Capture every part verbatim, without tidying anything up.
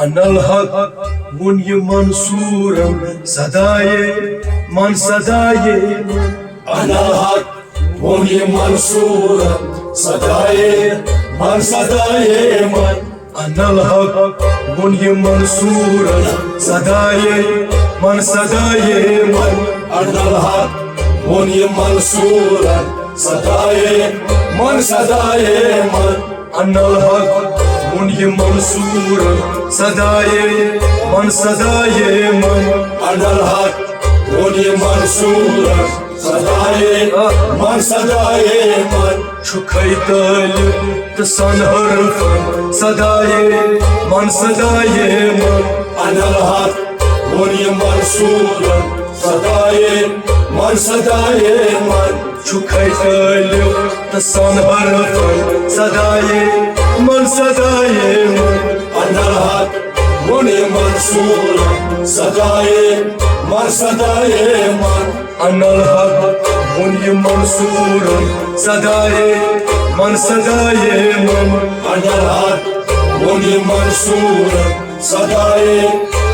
انل حق ووٚن یہِ منصوٗرن، صدایے من، صدایے من۔ انل حق ووٚن یہِ منصوٗرن، صدایے من، صدایے من۔ انل حق ووٚن یہِ منصوٗرن، صدایے من، صدایے من۔ انل حق ووٚن یہِ منصوٗرن، صدایے من، صدایے من۔ انل حق ووٚن یہِ منصوٗرن، صدایے من، صدایے من۔ انل حق ووٚن یہِ منصوٗرن، صدایے من، صدایے من۔ چھُکھے طٲلب تہٕ سن حرفن، صدایے من، صدایے من۔ انل حق ووٚن یہِ منصوٗرن، صدایے من، صدایے من۔ چھُکھے طٲلب تہٕ سن حرفن، صدایے من، صدایے من۔ انل حق ووٚن یہِ منصوٗرن، صدایے من، صدایے من۔ انل حق ووٚن یہِ منصوٗرن، صدایے من، صدایے من۔ انل حق ووٚن یہِ منصوٗرن، صدایے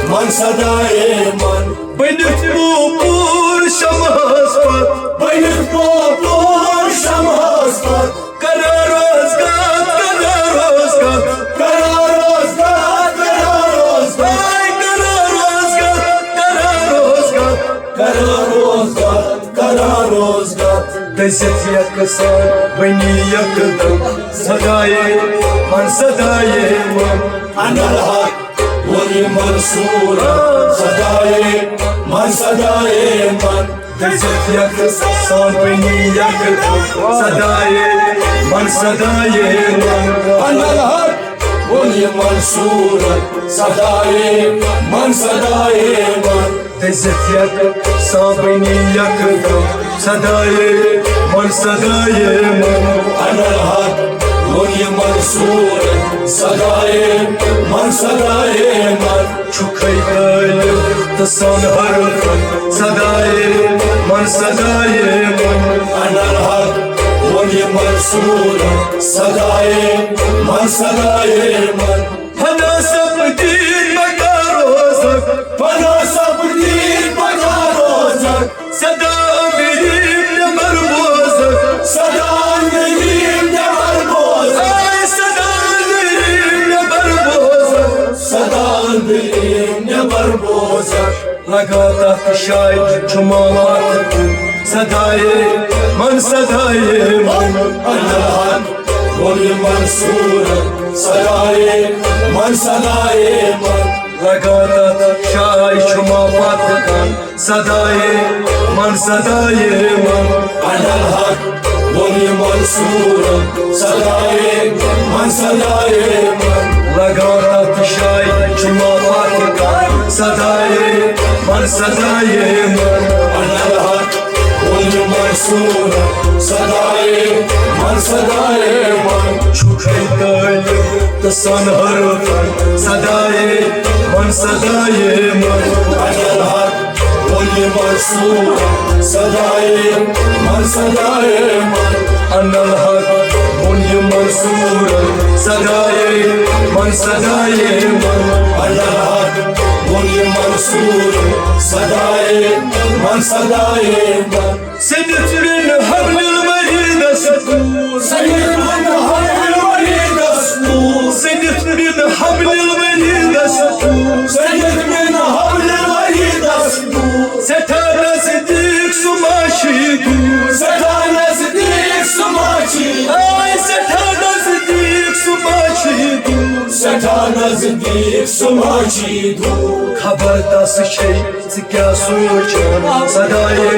من، صدایے من۔ بٔنِتھ پوپور شمعس پتھ، بٔنِتھ پوپور شمعس پتھ۔ کران روزگار، کران روزگار، کران روزگار، کران روزگار۔ ہاے کران روزگار، کران روزگار، کران روزگار، کران روزگار۔ دٔزِتھ یکسان بٔنی یکدم، صدایے من، صدایے من۔ انل حق ووٚن یہِ منصوٗرن، صدایے من، صدایے من۔ دٔزِتھ یکسان بٔنی یکدم، صدایے من، صدایے من۔ انل حق ووٚن یہِ منصوٗرن، صدایے من، صدایے من۔ دٔزِتھ یکسان بٔنی یکدم، صدایے من، صدایے من۔ انل حق ووٚن یہِ منصوٗرن، صدایے من، صدایے من۔ چھُکھے طٲلب تہٕ سن حرفن، صدایے من، صدایے من۔ انل حق ووٚن یہِ منصوٗرن، صدایے من، صدایے من۔ فنا سپدی پگاہ روزک، فنا سپدی پگاہ روزک۔ صدا اندریم نٮ۪بر بوزک، صدا اندریم نٮ۪بر بوزک۔ آے صدا اندریم نٮ۪بر بوزک، صدا اندریم نٮ۪بر بوزک۔ لگا تتھ شاے چھُ محمد، صدایے من، صدایے من۔ انل حق ووٚن یہِ منصوٗرن، صدایے من، صدایے من۔ لگا تتھ شاے چھُ محمد، صدایے من، صدایے من۔ انل حق ووٚن یہِ منصوٗرن، صدایے من، صدایے من۔ لگا تتھ شاے چھُ محمد، صدایے من، صدایے من۔ انل حق ووٚن یہِ منصوٗرن، صدایے من، صدایے من۔ چھُکھے طٲلب تہٕ سن حرفن، صدایے من، صدایے من۔ انل حق ووٚن یہِ منصوٗرن، صدایے من، صدایے من۔ انل حق ووٚن یہِ منصوٗرن، صدایے من، صدایے من۔ انل حق ووٚن یہِ منصوٗرن، صدایے من، صدایے من۔ سٔنِتھ پیٚن حبل الوریدس دوٗر۔ سٔنِتھ پیٚن حبل الوریدس دوٗر۔ سٔنِتھ پیٚن حبل الوریدس دوٗر۔ سٔنِتھ پیٚن حبل الوریدس دوٗر۔ سٮ۪ٹھاہ نزدیٖک سُہ ما چھُ دوٗر۔ سٮ۪ٹھاہ نزدیٖک سُہ ما چھُ۔ آے سٮ۪ٹھاہ نزدیٖک سُہ ما چھُ دوٗر۔ سٮ۪ٹھاہ نزدیٖک سُہ ما چھُ دوٗر۔ خبر تس چھے ژٕ کیٛاہ سونٛچان، صدایے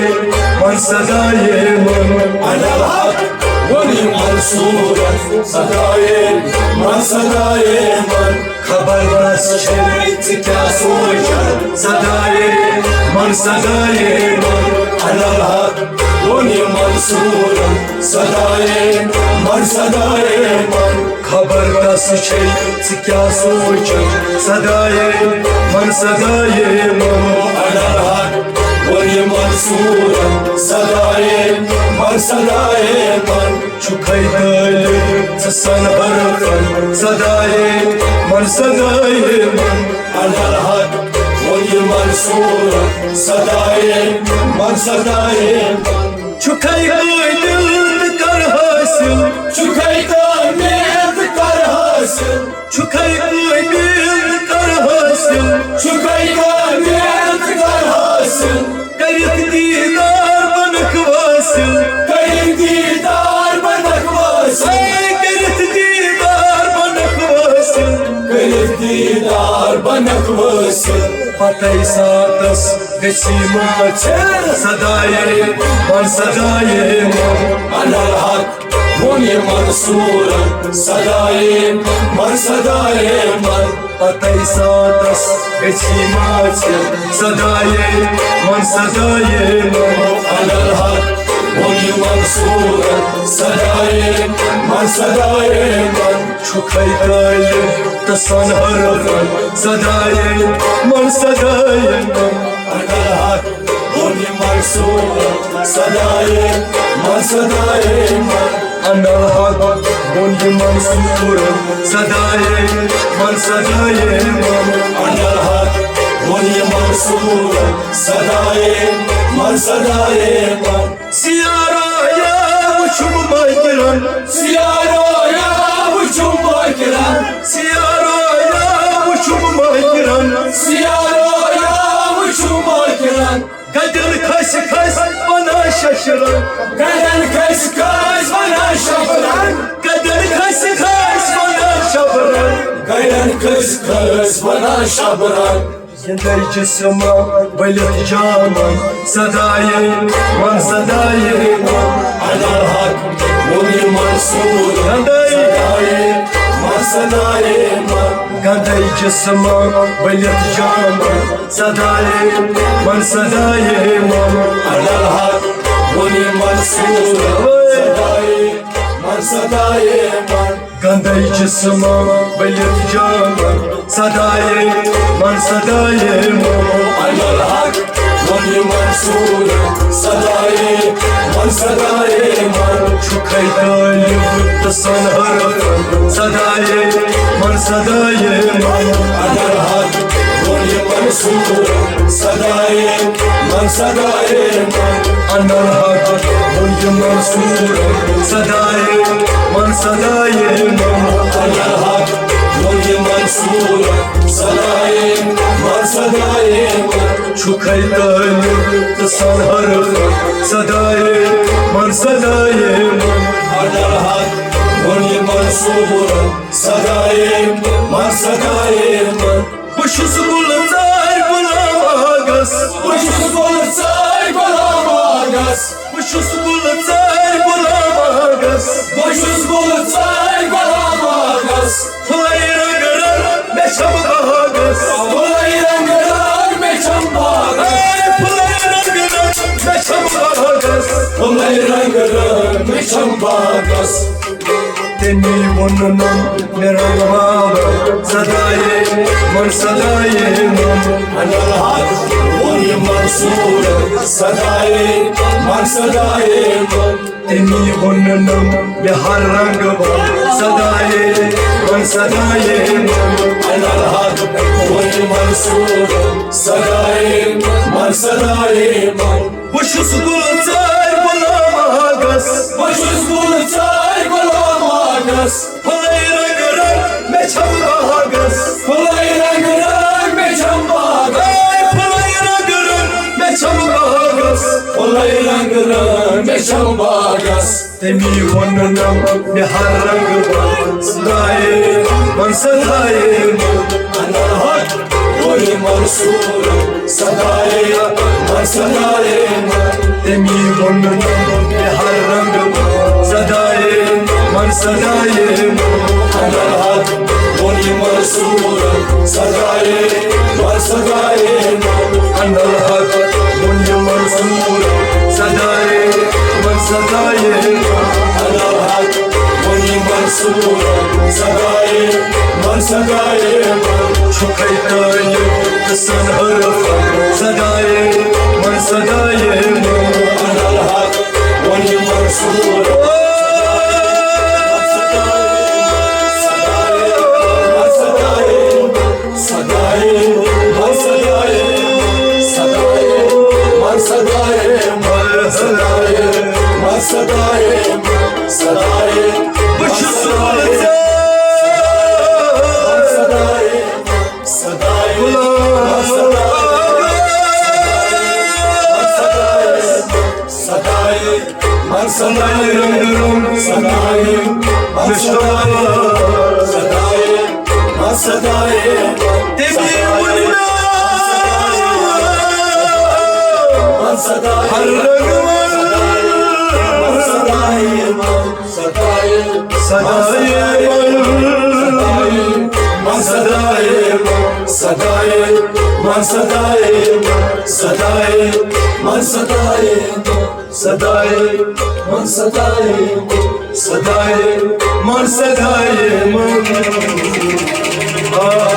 من، صدایے من۔ انل حق ووٚن یہِ منصوٗرن، صدایے من، صدایے من۔ خبر تس چھے ژٕ کیٛاہ سونٛچان، صدایے من، صدایے من۔ انل حق ووٚن یہِ منصوٗرن، صدایے من، صدایے من۔ خبر تس چھے ژٕ کیٛاہ سونٛچان، صدایے من، صدایے من۔ انل حق ووٚن یہِ منصوٗرن، صدایے من، صدایے من۔ چھُکھے طٲلب ژٕ سن حرفن، صدایے من، صدایے من، انا الحق ووٚن یہِ منصوٗرن، صدایے من، صدایے من۔ چھُکھے قٲبِل تہٕ کر حٲصِل۔ چھُکھے قٲبِل تہٕ کر حٲصِل۔ چھُکھے قٲبِل تہٕ کر حٲصِل۔ چھُکھے قٲبِل تہٕ کر حٲصِل۔ کٔرِتھ دیٖدار بنکھ وٲصِل۔ کٔرِتھ دیٖدار بنکھ وٲصِل۔ اے کٔرِتھ دیٖدار بنکھ وٲصِل۔ کٔرِتھ دیٖدار بنکھ وٲصِل۔ پتے ساتس گژھی ماژِ صدایے من، صدایے من۔ انا الحق ووٚن یہِ منصوٗرن، صدایے من، صدایے من۔ پتے ساتس گژھی ماژِ صدایے من، صدایے من۔ انا الحق ووٚن یہِ منصوٗرن، صدایے من، صدایے من۔ چھُکھے غٲلب تہٕ سۄنہٕ حرفن، صدایے من، صدایے من۔ انا الحق ووٚن یہِ منصوٗرن، صدایے من، صدایے من۔ انا الحق ووٚن یہِ منصوٗرن، صدایے من، صدایے من۔ انا الحق ووٚن یہِ منصوٗرن، صدایے من، صدایے من۔ سیارا یا وُچھُم ماکرن۔ سیارا یا وُچھُم ماکرن۔ سیارا یا وُچھُم ماکرن۔ سیارا یا وُچھُم ماکرن۔ گدن کھسہِ کھسہِ بنان ششرن۔ گدن کھسہِ کھسہِ بنان ششرن۔ گدن کھسہِ کھسہِ بنان ششرن۔ گدن کھسہِ کھسہِ بنان ششرن۔ زندے جسم بلت جامن، صدایے من، صدایے من۔ انا الحق ووٚن یہِ منصوٗرن، صدایے من، صدایے من۔ گندے جسم بلت جامن، صدایے من، صدایے من۔ انا الحق ووٚن یہِ منصوٗرن، صدایے من، صدایے من۔ گندے جسم بلت جامن، صدایے من، صدایے من۔ انا الحق ووٚن یہِ منصوٗرن، صدایے من، صدایے من۔ چھُکھے غٲلب تہٕ سۄنہٕ حرفن، صدایے من، صدایے من۔ انا الحق ووٚن یہِ منصوٗرن، صدایے من، صدایے من۔ انا الحق ووٚن یہِ منصوٗرن، صدایے من، صدایے من۔ انا الحق ووٚن یہِ منصوٗرن، صدایے من، صدایے من۔ چھُکھے غٲلب تہٕ سۄنہٕ حرفن، صدایے من، صدایے من۔ انا الحق ووٚن یہِ منصوٗرن، صدایے من، صدایے من۔ بہٕ چھُس گُلہٕ ژارِ غلام آغس۔ بہٕ چھُس گُلہٕ ژارِ غلام آغس۔ بہٕ چھُس گُلہٕ ژارِ غلام آغس۔ بہٕ چھُس گُلہٕ ژارِ غلام آغس۔ پھُلے رنٛگہٕ رنٛگ مےٚ چھَم باغس۔ پھُلے رنٛگہٕ رنٛگ مےٚ چھَم باغس۔ اے پھُلے رنٛگہٕ رنٛگ مےٚ چھَم باغس۔ پھُلے رنٛگہٕ رنٛگ مےٚ چھَم باغس۔ تٔمی ووٚنُن مےٚ رنٛگ واوٕ صدایے من، صدایے من۔ انا الحق ووٚن یہِ منصوٗرن، صدایے من، صدایے من۔ تٔمی ووٚنُن مےٚ ہر رنٛگ واوٕ صدایے من، صدایے من۔ انا الحق ووٚن یہِ منصوٗرن، صدایے من، صدایے من۔ بہٕ چھُس گُلہٕ ژارِ غلام آغس۔ بہٕ چھُس گُلہٕ ژارِ غلام آغس۔ پھُلے رنٛگہٕ رنٛگ مےٚ چھَم باغس۔ پھُلے رنٛگہٕ رنٛگ مےٚ چھَم باغس۔ اے پھُلے رنٛگہٕ رنٛگ مےٚ چھَم باغس۔ پھُلے رنٛگہٕ رنٛگ مےٚ چھَم باغس۔ تٔمی ووٚنُن مےٚ ہر رنٛگہٕ واوٕ صدایے من، صدایے من۔ انا الحق ووٚن یہِ منصوٗرن، صدایے من، صدایے من۔ تٔمی ووٚنُن مےٚ ہر رنٛگہٕ واوٕ صدایے من، صدایے من۔ انا الحق ووٚن یہِ منصوٗرن، صدایے من، صدایے من۔ انا الحق ووٚن یہِ منصوٗرن، صدایے من، صدایے من۔ انا الحق ووٚن یہِ منصوٗرن، صدایے من، صدایے من۔ چھُکھے غٲلب تہٕ سۄنہٕ حرفن، صدایے من، صدایے من۔ انا الحق ووٚن یہِ منصوٗرن، صدایے من، صدایے من، صدایے سدایے رنگ رنگ سدایے، من سدایے، سدایے، من سدایے۔ تٔمی ووٚن مےٚ، من سدایے، ہر رنگ من سدایے، من سدایے، سدایے، من سدایے، من سدایے، من سدایے، من سدایے، من سدایے۔ سدایے، من سدایے، سدایے، من سدایے، من۔ آ۔